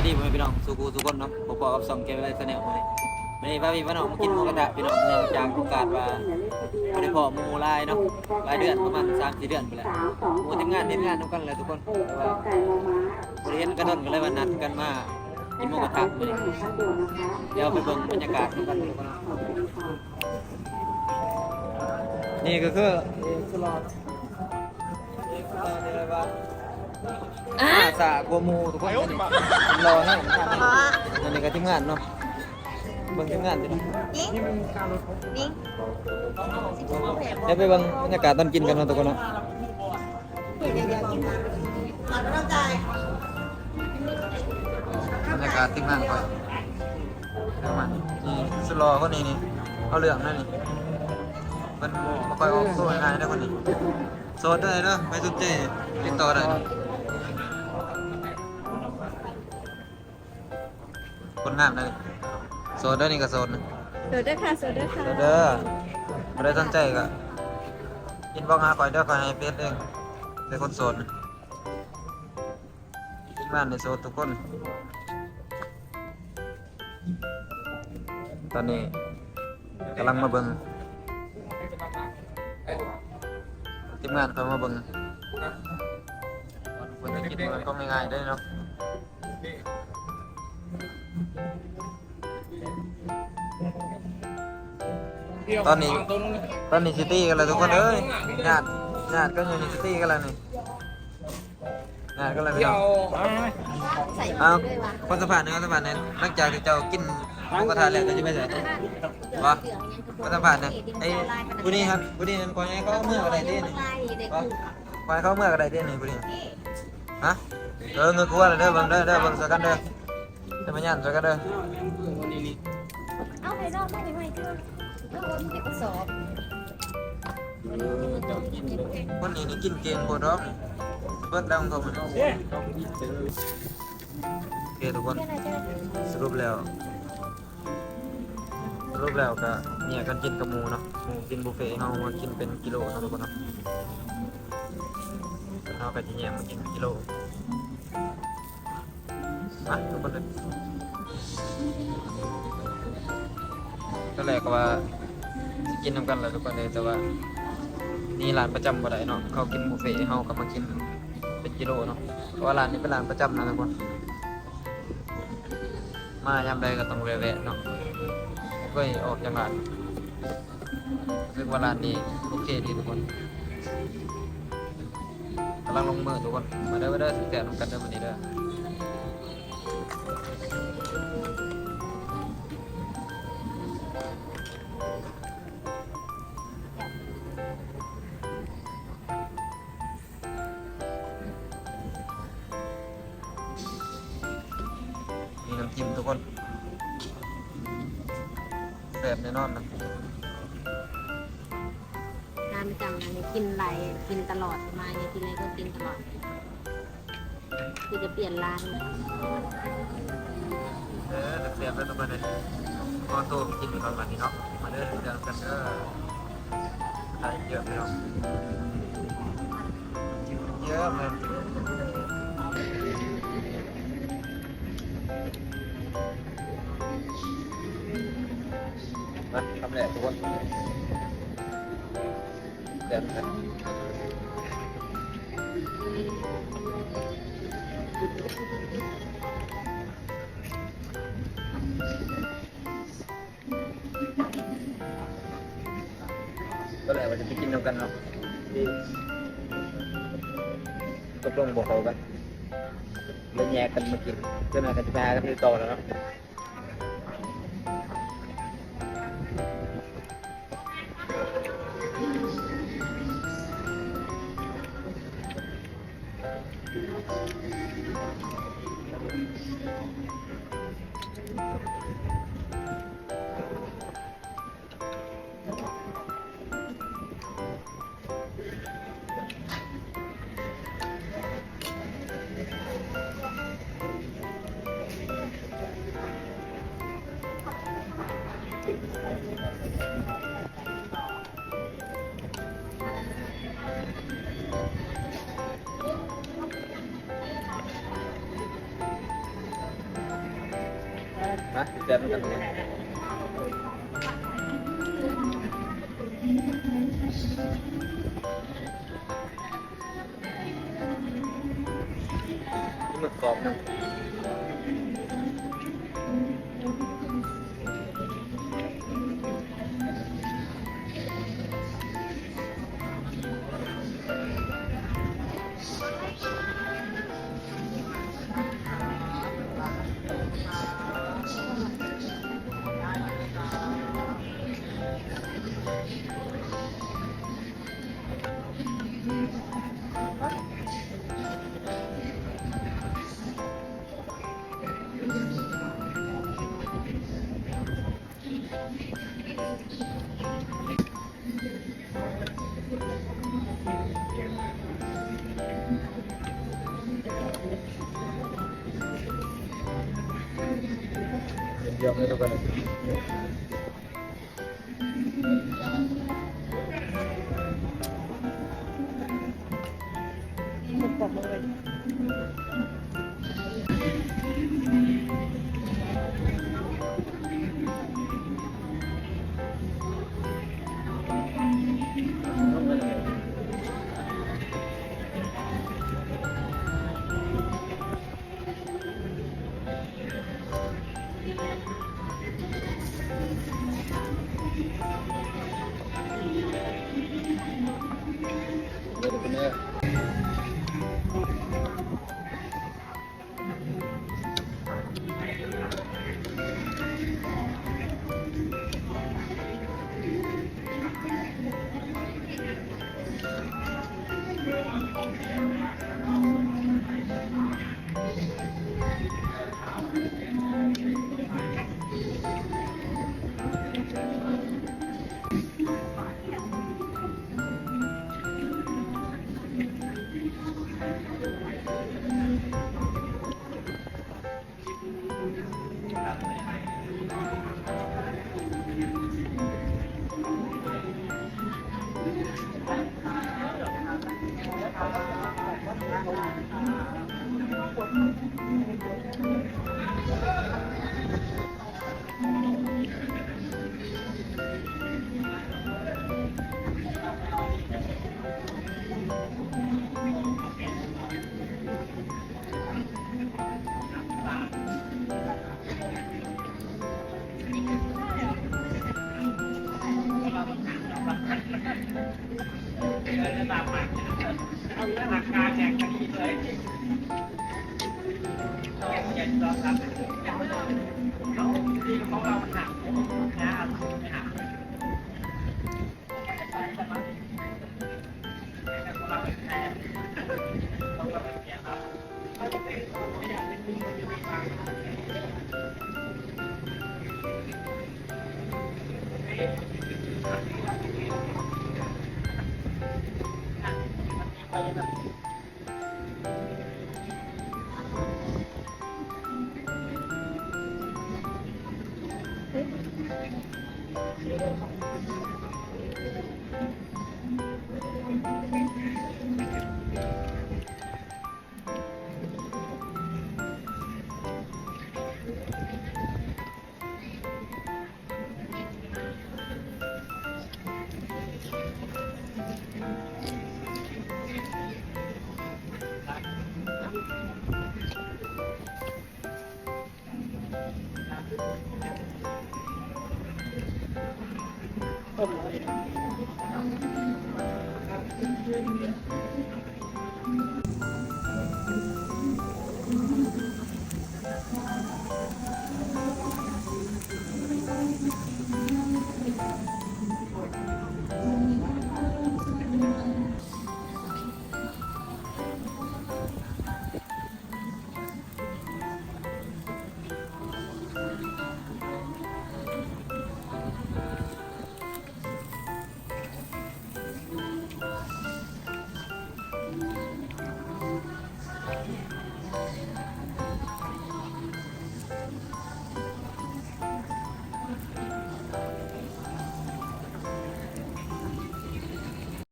ດີພໍ່ແມ່ພີ່ນ້ອງສູ່ຜູ້ສູ່ຄົນເນາະ ພົບພໍ້ກັບຊ່ອງ ເຄ ໄລ ແຊນແນລ ມື້ນີ້ ມື້ນີ້ພາພີ່ພານ້ອງມາກິນໝູກະທະພີ່ນ້ອງ ເນື່ອງຈາກໂອກາດວ່າບໍ່ໄດ້ພໍ້ໝູ່ຫຼາຍເນາະ ຫຼາຍເດືອນ ປະມານສາມສີ່ເດືອນພຸ້ນແຫຼະ ໝູ່ທີມງານເຮັດງານນຳກັນແຫຼະທຸກຄົນ ແຕ່ວ່າບໍ່ໄດ້ເຫັນກັນດົນ ກໍເລີຍວ່ານັດກັນມາກິນໝູກະທະມື້ນີ້ ດຽວໄປເບິ່ງບັນຍາກາດນຳກັນທຸກຄົນ. ນີ້ກໍຄື ໜ້າສາກວ່າໝູ່ທຸກຄົນ ອັນນີ້ຫຼໍ່ແຮງ ອັນນີ້ກໍທີມງານເນາະ ເບິ່ງທີມງານຕິ ດຽວໄປເບິ່ງບັນຍາກາດຕອນກິນກັນເນາະທຸກຄົນເນາະ. ບັນຍາກາດທີມງານຂ້ອຍ ທີມງານນີ້ ສຸດຫຼໍ່ຄົນນີ້ນີ້ ເອົາເລື່ອງນະນີ້ ເພິ່ນບໍ່ຄ່ອຍອອກໂຕງ່າຍໆເດີຄົນນີ້. ໂສດເດີ ໃຜສົນໃຈຕິດຕໍ່ໄດ້ ຄົນງາມເດີ. ໂສດເດີ ນີ້ກໍໂສດນະ ໂສດເດີຄ່ະ ໂສດເດີຄ່ະ ໂສດເດີ. ຜູ້ໃດສົນໃຈກໍອິນບັອກຫາຂ້ອຍເດີ ຂ້ອຍໃຫ້ເຟສເອງ ແຕ່ຄົນໂສດນະ ທີມງານນີ້ໂສດທຸກຄົນ. ຕອນນີ້ກຳລັງມາເບິ່ງ ທີມງານເຂົາມາເບິ່ງ ເພິ່ນໄດ້ກິນ ບໍ່ແມ່ນຂອງງ່າຍໆເດ້ເນາະ. ຕອນນີ້ ຕອນນີ້ຊິຕີກັນແລ້ວທຸກຄົນເອີຍ ຍາດ ຍາດກັນຢູ່ນີ້ ຊິຕີກັນແລ້ວນີ້. ອ່າ ກໍເລີຍໄປເນາະ ເອົາ ຂໍສຳພາດໜ່ອຍ ຂໍສຳພາດໜ່ອຍ ຫຼັງຈາກທີ່ເຈົ້າກິນໝູກະທະແລ້ວ ເຈົ້າຊິໄປໃສ? ບໍ່ ຂໍສຳພາດແດ່ ໄອ້ຜູ້ນີ້ຫັ້ນ ຜູ້ນີ້ຫັ້ນ ຂໍໃຫ້ເຂົາເມືອກໍໄດ້ຕິນີ້ ຂໍໃຫ້ເຂົາເມືອກໍໄດ້ຕິນີ້ ຜູ້ນີ້ ຮະ? ເອີ ເງີຍຫົວແລ້ວເດີ ເບິ່ງເດີ ເດີ ເບິ່ງຊ່ວຍກັນເດີ ເປັນພະຍານຊ່ວຍກັນເດີ. ເອົາໃຫ້ນ້ອງມາໃຫ້ ເອົາເອົາເກັບກະສອບ ເອີ ເຈົ້າກິນເດີ ຄົນນີ້ນີ້ກິນເກັ່ງໂພດດອກ ເບິດແລ້ວຂອງເຂົາໝົດ. ໂອເຄທຸກຄົນ ສະຫຼຸບແລ້ວ ສະຫຼຸບແລ້ວກະແຍກກັນກິນກັບໝູ່ເນາະ ໝູ່ກິນບຸບເຟ ເຮົາມາກິນເປັນກິໂລເນາະທຸກຄົນເນາະ ເຮົາກະຊິແຍກມາກິນເປັນກິໂລ. ມາທຸກຄົນເດີ ຕອນແລກກໍວ່າຊິກິນນຳກັນແຫຼະທຸກຄົນເດີ ແຕ່ວ່ານີ້ຮ້ານປະຈຳບໍ່ໄດ້ເນາະ ເຂົາກິນບຸບເຟ ເຮົາກໍມາກິນເປັນກິໂລເນາະ ເພາະວ່າຮ້ານນີ້ເປັນຮ້ານປະຈຳນະທຸກຄົນ ມາຍາມໃດກໍຕ້ອງແວະໆເນາະ ເຄີຍອອກຈາກຮ້ານ ຮູ້ສຶກວ່າຮ້ານນີ້ໂອເຄດີທຸກຄົນ ກຳລັງລົງມືທຸກຄົນ ມາເດີ ມາເດີ ແຊບໆນຳກັນເດີມື້ນີ້ເດີ. ມີນ້ຳຈິ້ມທຸກຄົນ ແຊບແນ່ນອນນະ. ຮ້ານປະຈຳ ອັນນີ້ກິນຫຼາຍ ກິນຕະຫຼອດ ມານີ້ກິນໄດ້ກໍກິນຕະຫຼອດ ຄືຈະປ່ຽນຮ້ານ. ເອີ ແຊບໆເດີທຸກຄົນເດີ ຂໍໂຕໄປກິນກ່ອນບາດນີ້ເນາະ ມາເດີ ເດີກັນເດີ ໄດ້ເຍອະແລ້ວ ເຍອະແລ້ວ ມາຄຳແລກທຸກຄົນ. ແບບນັ້ນ ຕອນແລກວ່າຈະໄປກິນນຳກັນເນາະ ຕົກລົງບໍ່ເຂົ້າກັນ ເລີຍແຍກກັນມາກິນ ເທື່ອໜ້າກໍຈະໄປຫາກັນຄືເກົ່າແລ້ວເນາະ. ມ ນະ ແຊບນຳກັນ. ມັນກອບນະ.